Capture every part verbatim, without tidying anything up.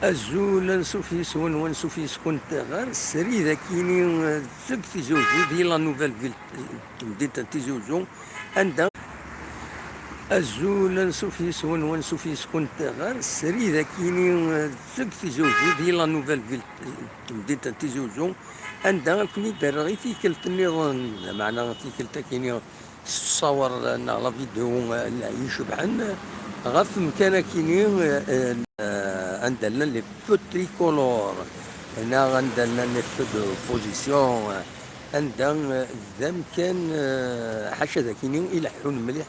Azul, ansuf yes-wen, ansuf yes-kent ɣer srid akini, eh, seg Tizi Uzzu, di la Nouvelle Ville, eh, temdint n Tizi Uzzu, anda. Azul, ansuf yes-wen, ansuf yes-kent ɣer srid akini, eh, seg Tizi Uzzu, di la Nouvelle Ville, eh, temdint n Tizi Uzzu, anda ad ken-id-rreɣ i tikkelt nniḍen, meɛna tikkelt akini s ṣṣawar neɣ la vidéo, eh, icebḥen ɣef umkan akini, eh, eh, anda llan les feux tricolores, neɣ anda llan les feux de position, eh, anda, eh, d amkan, eh, ḥaca d akini ileḥḥun mliḥ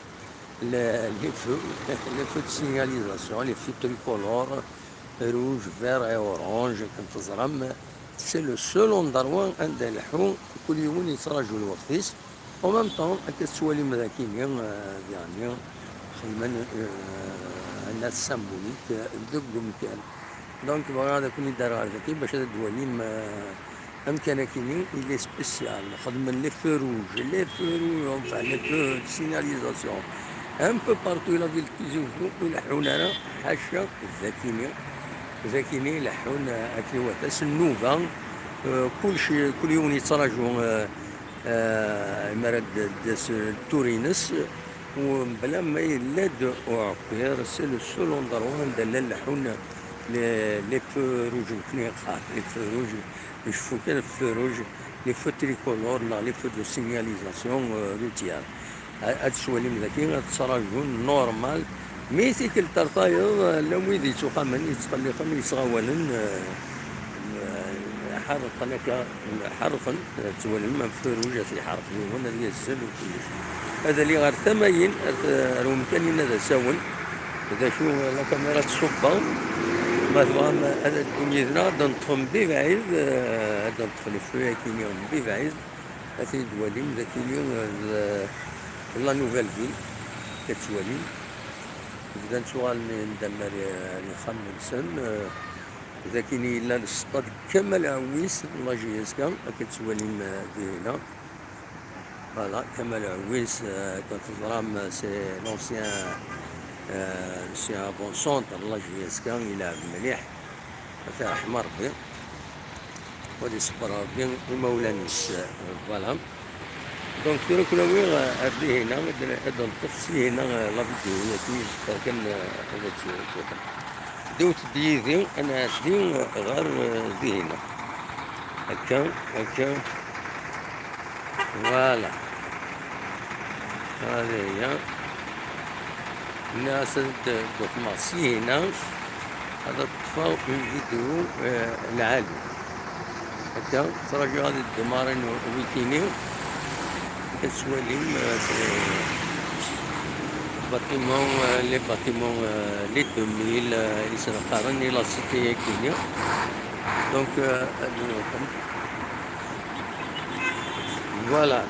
le-, les feux, les feux de signalisation, les feux tricolores, rouge, vert et orange, akken teẓram. C'est le seul endroit anda leḥḥu, kul yiwen yettraǧu lweqt-is. En même temps, akka tettwalim dagini, euh, diɣenni, xedmen, euh, un acte symbolique, euh, deg umkan. Donc, bɣiɣ ad ken-id-rreɣ ɣer dagi bac ad d-twalim, euh, amkan akini, il est spécial. Xedmen les feux rouges, les feux rouges, enfin, les feux de signalisation. Un peu partout, la ville de Tizi Ouzou, ur leḥḥun ara, ḥaca, dagini. Dagini, leḥḥun, euh, akken iwata, s nnuba, euh, kulci, kul yiwen yettraǧu, euh, euh, mi ara d-, d-tas tur-ines, u mebla ma yella-d uɛekkiḍ, c'est le seul endroit anda llan leḥḥun les, les feux rouges, nekkni qqar les feux rouges, nceffu kan feux rouges, les feux tricolores neɣ les feux de signalisation, euh, routière. A-, ad tettwalim dagi, ad tettraǧun normal. Mi tikkelt ar tayeḍ, llan wid yettuxamen, yettqelliqen, yettɣawalen, euh, euh, ḥerqen akka, ḥerqen, ad tettwalim am feu rouge, ad t-yeḥreq yiwen, ad yazzel u kullec. Ad ali ɣer tama-in, ar t-, ar umkan-in ad asawen. D acu, la caméra tṣubba. Ma tebɣam ad d-ddum yid-neɣ, ad d-neṭṭfem mebɛid, euh, ad d-neṭṭef les feux-agi-nni mebɛid. Ad ten-id-twalim, d akini, d, d la Nouvelle Ville, akka tettwalim. Bdan ttuɣalen yimdanen ar, ar yixxamen-nsen. D akini yella le stade Kamel Ɛwis, la J S K, akka tettwalim, eh, dihin-a. Voilà, Kamel Ɛwis, eh, akken teẓram, c'est l'ancien, eh, c'est un bon centre, la J S K, ilɛeb mliḥ. Ad t-iṛḥem Ṛebbi. Wa ad iṣebber Ṛebbi imawlan-is. Voilà. Donc, tura ad ken-awiɣ, euh, ar dihin-a, ad, ad neṭṭef syin, euh, la vidéo-yagi, kan, euh, ad tt-, tt-, d-, d-, yid-i, ad nɛeddi, euh, ɣer, euh, dihin-a. Akka, akka. Voilà. Hadi hiya. Nniɣ-as ad d-, d-ṭṭfeɣ syin-a, ad ṭṭfeɣ une vidéo, euh, lɛali. Akka, ttṛaǧuɣ ad d-démarrer wikini. Ad tettwalim, euh, c'est bâtiment, euh, les bâtiments, euh, les deux mille, euh, i sen-qqaren i la cité-yagi-nni. Donc, euh, ad nruḥ. Voilà.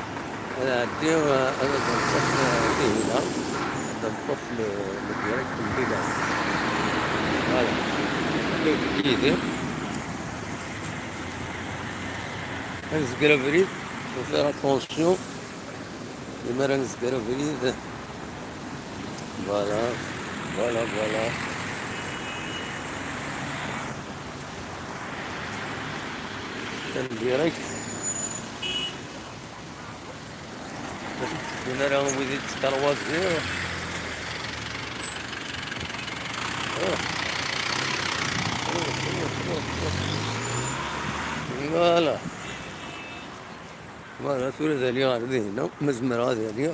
Ad ɛeddiɣ, euh, ad d-neṭṭef, euh, dihin-a. Ad d-neṭṭef le, le direct n dihin-a. Voilà. Donc, yid-i. Ad nezger abrid, faut faire attention. Lemmer ad nezger abrid. Voilà, voilà, voilà. En direct. Ur tteddunt ara wid i d-skarwazi. Oh. Oh, oh, oh, oh. Voilà. Voilà, tura ad aliɣ ɣer dihin-a, ma zemreɣ ad aliɣ.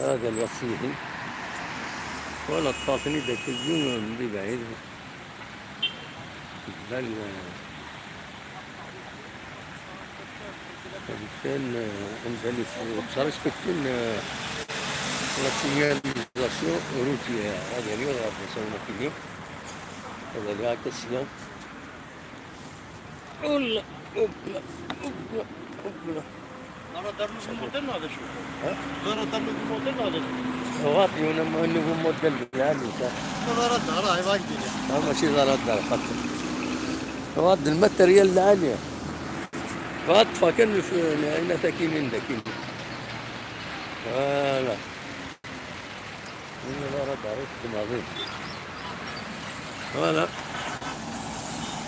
Ad aliɣ s yihin. Voilà, ṭṭfeɣ-ten-id akken mebɛid. Bal, kan, anda ttrespektin la signalisation routière. Ad aliɣ ɣer Sawnakini. Ad aliɣ akka sya. Oula, oupla, oupla, oupla. Ḍara darnu fi model neɣ d acu? Ha? Ḍara darnu fi model neɣ d acu? Ɣad yiwen am nouveau model lɛali, ta. Ḍara dar, ay, bɣa k-d-iniɣ. Ha, mačči ḍara dar, xaṭer. Ɣad lmateryal lɛali. Bɣa ṭṭfeɣ kan lɛinat akinin d akinin. Voilà. Voilà.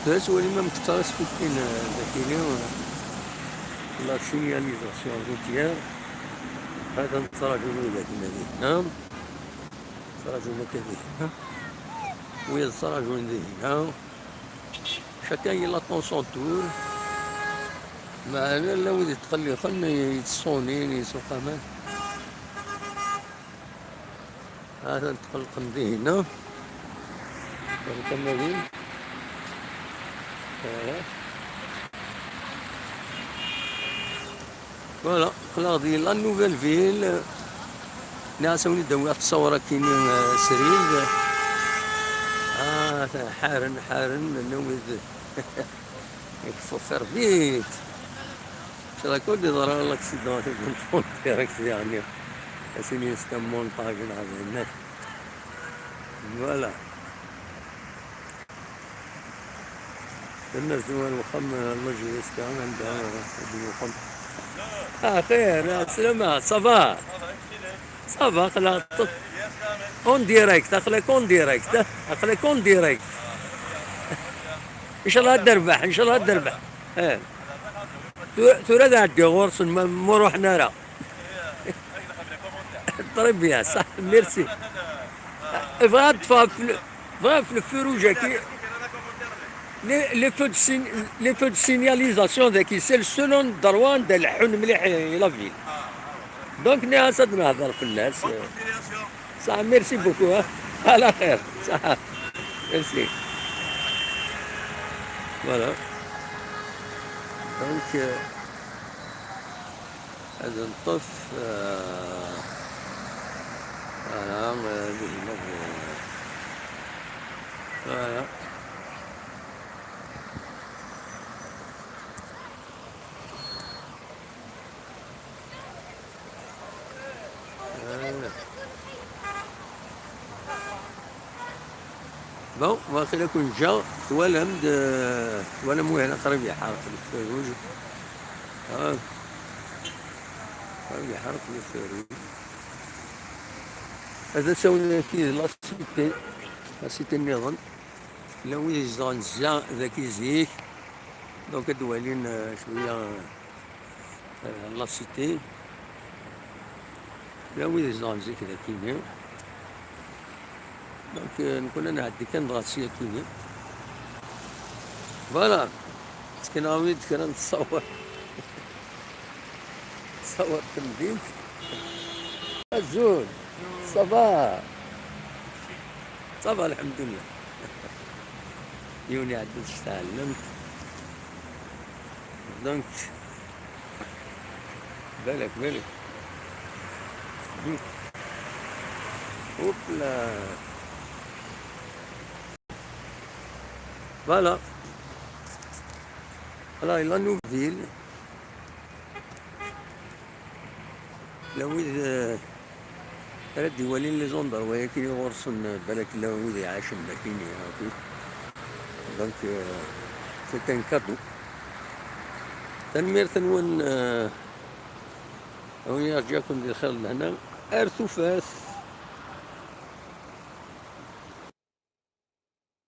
Tura s walim amek ttaraskuftin, eh, dakini, eh, la signalisation routière. Hada nettraǧu widak-nni dinna. Nettraǧu akka dinna. Wiyaḍ ttraǧun dinna. Chacun il attend son tour. Meɛna llan wid yettqellixen, yettṣunin, yesuqamen. Hatan tqellqen dihinna. Tama din. Voilà. Voilà, aql-aɣ di la nouvelle ville. Nniɣ-as awen-id-awiɣ ttṣawra-kini, eh, srid. Ah, ḥaren, ḥaren, llan wid. Il faut faire vite. C'est la cause des erreurs, l'accident, c'est une montagne directe, يعني. C'est une montagne, voilà. الناس ديال الوخم، الله يجزيك، كامل دعوة، يجزيك الوخم. آه، خير، يا سلامة، ça va؟ Ça va، خلاص. En direct، أخليك en direct، أخليك en direct. إن شاء الله تربح، إن شاء الله تربح. إيه. تو-، ثلاثة عندي غورس، ما، ما روحنا راه. Très bien, ça, merci. Bravo, في ال-، bravo، في الفروج كي les, les feux de sign-، les feux de signalisation ذاكي، c'est le seul endroit ندير الحون مليح la ville. Donc ناس هاد نهضر في الناس. Ça, merci beaucoup, hein. على خير. Ça, merci. Voilà. Donc, euh, هذا نطف، آه، voilà، آه، هذه هنا، آه، voilà. آه. Bon، واخيرا كون جا، توالاند، آه، توالاند وين قريب يحرق الفيروج. آه. قريب يحرق الفيروج. هذا ساونا كي la cité، la cité نظن. لو يزدغن زا ذاك يزيك. Donc ad walin, آه، شوية، آه، la cité. Llan wid izedɣen zik dagi-nni. Donc, euh, nekkni ad nɛeddi kan dɣa sya-kini. Voilà. Ttken-aɣ-d kra n ttṣawar. Ttṣawar n temdint. Azul. Ça va. Ça va, الحمد لله. Yiwen iɛedda-d s tɛellemt. Donc, بالك، بالك. هوبلا. Voilà. Voilà, la nouvelle ville. La wid, euh, ara d-iwalin les endroits-agi ɣur-sen, euh, balak la wid iɛacen dagi-nni, ok. Donc, euh, c'est un cadeau. Tanemmirt-nwen, euh, a win iṛǧaken di lxir d lehna. Ar tufat.